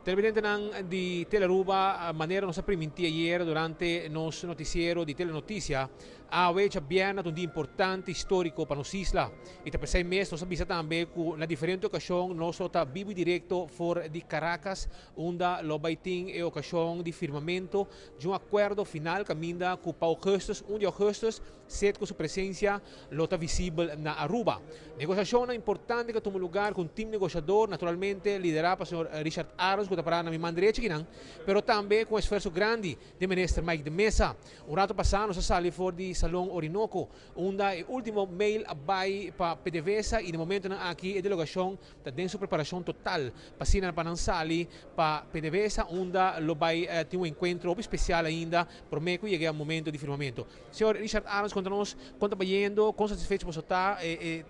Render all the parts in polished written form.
Televidentenan di Telearuba, manera nos a priminti ayer durante nos noticiero di Telenoticia, awe djabièrnè ta un dia importante historico pa nos isla. Y ta p'esey mes nos a bisa tambe cu na diferente ocasion nos lo ta bibo y directo for di Caracas, unda lo bay tin e ocasion di firmamento di un acuerdo final caminda cu pa augustus, 1 di augustus, Citgo su presencia lo ta visibel na Aruba. Negociacionnan importante cu a tuma lugar cu un team negociador, naturalmente lidera pa señor Richard Arends cu ta para na mi man derecha akinan, pero tambe cu un esfuerzo grandi di Minister Mike de Meza. Un rato pasa nos a sali for di Salon Orinoco, unda e ultimo mail a bay pa PDVSA y na momentonan aki e delegacion ta den su preparacion total pa asina pa nan sali pa PDVSA unda lo bay tin un encuentro hopi special ainda prome cu yega e momento di firmamento. Señor Richard Arends, conta nos con ta bayendo, con satisfecho boso ta,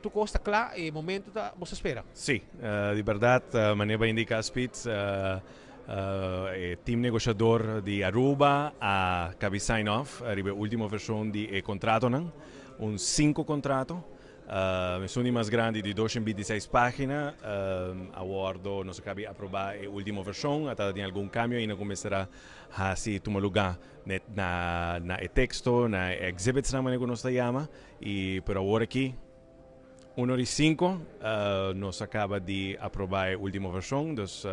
tur cos ta cla, e momento ta boso spera? Si, di berdad, manera bo a indica, Speed, e team negociador di Aruba a cabi sign off riba e ultimo version di e contratonan, un cinco contrato. Esun di mas grandi di 226 pagina. Awordo nos a cabi aproba e ultimo version, a tata tin algun cambio ainda cu mester a haci tuma luga net na e texto, na e exhibitsnan manera cu nos ta yama, y pero awor aki 1 di 5 nos a caba di aproba e ultimo version, dus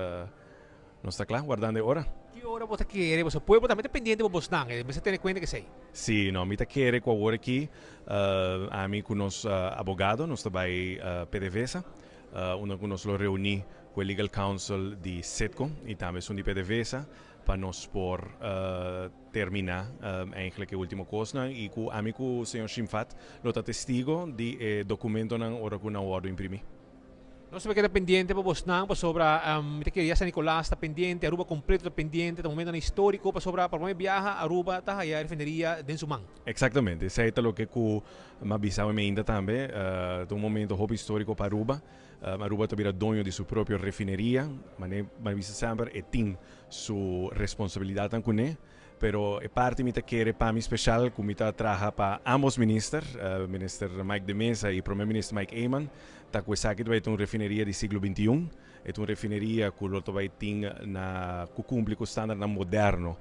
nos ta cla, wardando e ora. Ki ora bo ta kere? Boso pueblo tambe ta pendiente pa bosnan, mester tene cuenta cu esey. Si, no, mi ta kere cu awor aki, ami cu nos abogado, nos ta bay PDVSA, unda cu nos lo reuni cu e legal counsel di Citgo y tambe esun di PDVSA, pa nos por termina eigenlijk e ultimo cosnan y cu ami cu señor Shimfat lo ta testigo di e documentonan ora cu nan wordo imprimi. Nos ta keda pendiente pa bosnan pasobra mi ta kere ya San Nicolas ta pendiente, Aruba completo ta pendiente, ta momentonan historico pasobra pa prome biaha Aruba ta haya refineria den su man. Exactamente, esey ta loke cu m'a bisa mi ainda tambe, ta un momento hopi historico pa Aruba. Aruba ta bira doño di su propio refineria, mane m'a bisa semper e tin su responsabilidadnan cune, pero e parti mi ta kere pa mi special cu mi ta traha pa ambos minister, Minister Mike de Meza y Prome Minister Mike Eman, ta cu esaki ta bay ta un refineria di siglo 21. E ta un refineria cu lo ta bay tin na cu cumpli cu standardnan moderno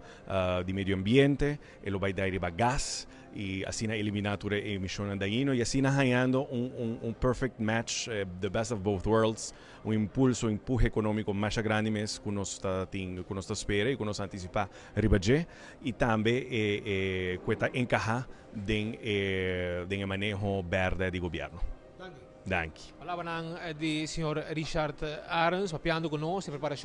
di medio ambiente, e lo bay dai riba gas y asina elimina tur e emisionnan dañino y asina hayando un perfect match, the best of both worlds, un impulso, un empuje economico mas grandi mes cu nos ta tin, cu nos ta spera y cu nos ta anticipa riba dje, y tambe e cu ta encaha den e maneho berde di gobierno. Danki. Palabranan di señor Richard Arends, papiando cu nos, e preparacion.